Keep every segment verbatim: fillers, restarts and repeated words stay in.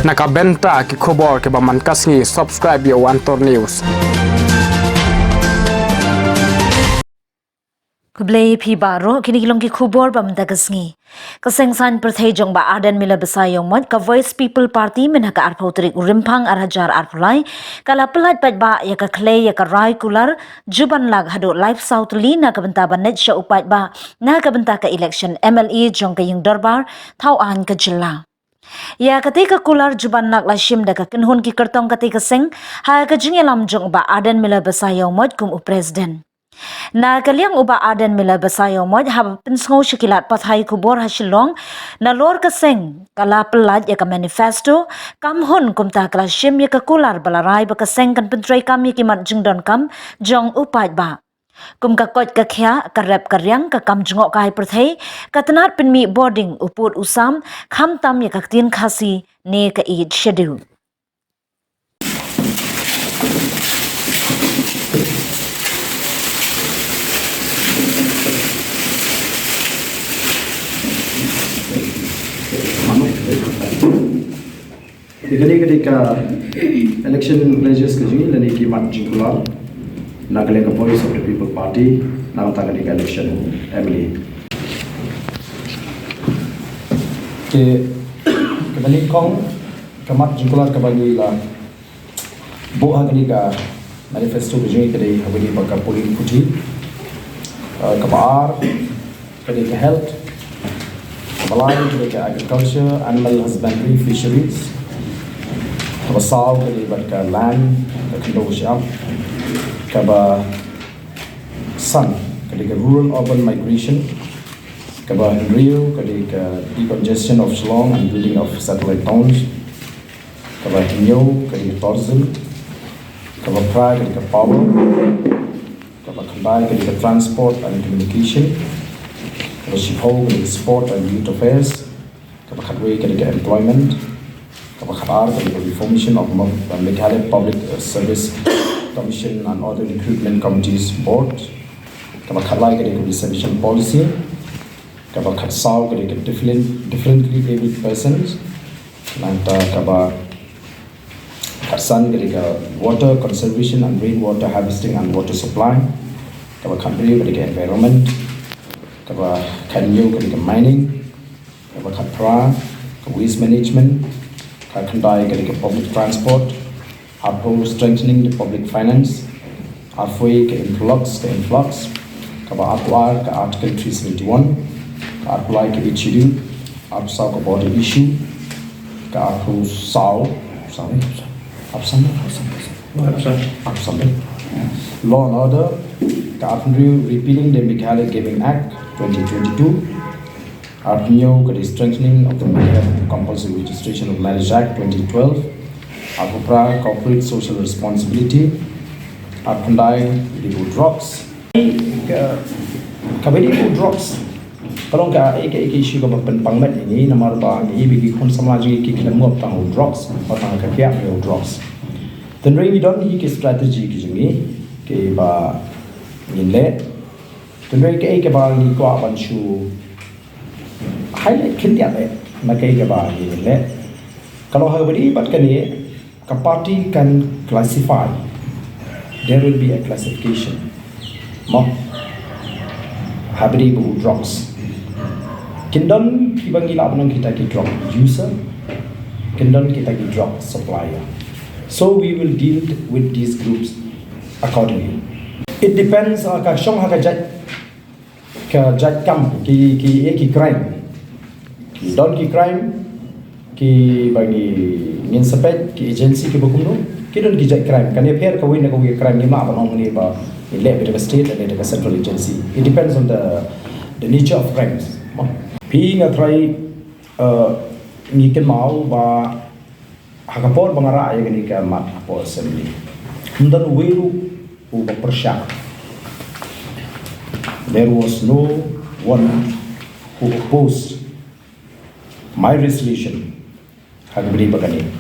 Na ka bynta ki khubor kiba man ka sngi, subscribe ïa u Antor News. Khublei phi baroh, kine ki long ki khubor ba mynta ka sngi. Ka seng saiñ pyrthei jong Bah Ardent Miller Basaiawmoit, ka Voice People Party, mynha ka arphew tarik u Rymphang arhajar arphew lai, ka la pyllait paidbah ïa ka khlei ïa ka rai kular juban lak haduh laiphew saw tylli na ka bynta ban leit sha u paidbah na ka bynta ka election M L A jong ka ïing dorbar thaw aiñ ka jylla. Ïa katei ka kular juban lak la shim da ka kynhun ki kyrtong katei ka seng ha ka jingïalam jong u Bah Ardent Miller Basaiawmoit kum u president. Na ka liang u Bah Ardent Miller Basaiawmoit, haba pynsngew sha ki lad pathai khubor ha Shillong, nalor ka seng ka la pyllait ïa ka manifesto, kam hun kumta ka la shim ïa ka kular ba la rai ba ka seng kan pyntreikam ïa ki mat jingdonkam jong u paidbah. Kum ka koit ka khiah, ka rep ka riang, ka kam jngohkai pyrthei, ka tnat pynmih bording, u pud u sam, khamtam ïa ka ktien Khasi ne ka Eighth Schedule. Ïa kane ka dei ka election pledges ka jong ngi lane ki mat jingkular na ka liang ka Voice of the People Party na ka bynta kane ka election M L A. Te kaba nyngkong, ka mat jingkular kaba ngi la buh ha kane ka manifesto ka jong ngi ka dei ha kaba ïadei bad ka polling puthi. Uh, kaba ar ka dei ka health. Kaba lai ka dei ka agriculture, animal husbandry, fisheries. Kaba saw ka dei bad ka land, ka khyndew shyiap. Kaba san ka dei ka rural urban migration. Kaba hynriew ka dei ka decongestion of Shillong and building of satellite towns. Kaba hynñiew ka dei ka tourism. Kaba phra ka dei ka power. Kaba khyndai ka dei ka transport and communication. Kaba shiphew ka dei ka sport and youth affairs. Kaba khatwei ka dei ka employment. Kaba khatar ka dei ka reformation of Mo-, Meghalaya Public, uh, Service Commission and other recruitment committees board. Kaba khatlai ka dei ka reservation policy. Kaba khatsaw ka dei ka different, differently abled persons. Nangta kaba khatsan ka dei ka water conservation and rainwater harvesting and water supply. Kaba khathynriew ka dei ka environment. Kaba khathynñiew ka dei ka mining. Kaba khatphra ka waste management. Kaba khatkhyndai ka dei ka public transport. Arphew, strengthening the public finance. Arphew ka influx, ka influx. Kaba arphew ar ka Article three seventy-one. Ka arphew lai ka Eighth Schedule. Arphew saw ka border issue. Ka arphew saw, sorry, arphew saw, arphew saw, arphew saw. Law and order. Ka arphew hynriew, repealing the Meghalaya Gaming Act twenty twenty-two. Arphew hynñiew ka dei strengthening of the Meghalaya Compulsory Registration of Marriage Act twenty twelve. Arphew phra corporate social responsibility. Arphew khyndai ka dei ka drugs. Ka, kaba ïadei bad u drugs ka long ka, eh, ka, eh, ka issue kaba pynpang met ïa ngi namar ba ngi, ba ki khun samla jong ngi ki khlem mut tang u drugs, ba tang ka kiad ïa u drugs. Hynrei ngi don hi ki strategy ki jong ngi kiba ngin leh. Hynrei kaei kaba ngi kwah ban shu highlight khyndiat eh na kaei kaba ngi leh. Ka long ha kaba ïadei bad kane, ka party kan classify. There will be a classification. Mo. Ha kaba ïadei bad u drugs. Kin don kiba ngi lah ban ong kita ki drug user. Kin don kita ki drug supplier. So we will deal with these groups accordingly. It depends, uh, ka shong ha ka jait ka jait kam, ki, ki, eh, ki crime. Ki don ki crime kiba ngi, ngin suspect, ki agency kiba kumno, ki don ki jait crime. Kane pher kawei na kawei ka crime, ngim lah ban ong ne ba ngi leh beit da ka state lane da ka central agency. It depends on the, the nature of crimes. Phi, nga try, uh, ngi kynmaw ba ha ka por ba nga rah ïa kane ka mat hapoh assembly, ym don uwei ruh uba pyrshah. There was no one who opposed my resolution ha kaba ïadei bad kane.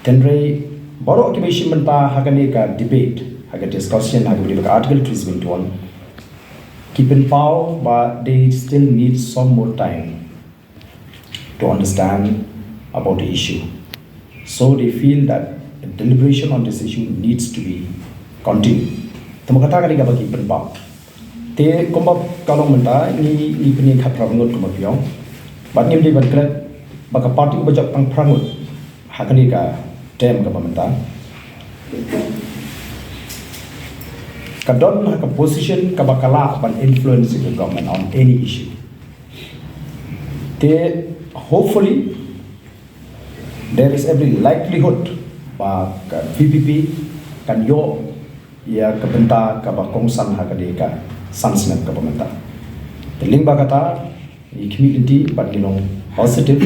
Hynrei baroh kiba shim bynta ha kane ka debate, ha ka discussion ha kaba ïadei bad ka Article three seventy-one, ki pynpaw ba they still need some more time to understand about the issue. So they feel that the deliberation on this issue needs to be continued. Te ma kata ka dei kaba ki pynpaw. Te kumba ka long mynta ngi, ngi pyni khatphra ngut kumba phi ong. Bad ngim dei ban klet ba ka party ba jop tang phra ngut ha kane ka term kaba mynta ka don ha ka position kaba ka lah ban influence the government on any issue. Te hopefully there is every likelihood ba ka V P P kan ïoh ïa ka bynta kaba kongsan ha ka dei ka san snem kaba mynta. Te lyngba kata ngi khmih lynti bad ngi long positive,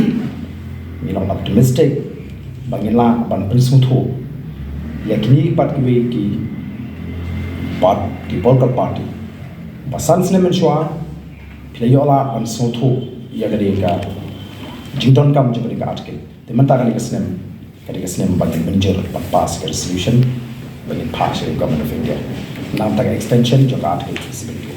ngi long optimistic ba ngin lah ban pynsngewthuh ïa kine pat kiwei ki part, ki political party ba san snem mynshuwa phi la ïoh lah ban sngewthuh ïa ka dei ka jingdonkam jong ka dei ka article. Te mynta ka dei ka snem, ka dei ka snem ba ngin mynjur ban pass ka resolution ba ngin phah sha ka Government of India. Nangta ka extension jong ka article three seventy.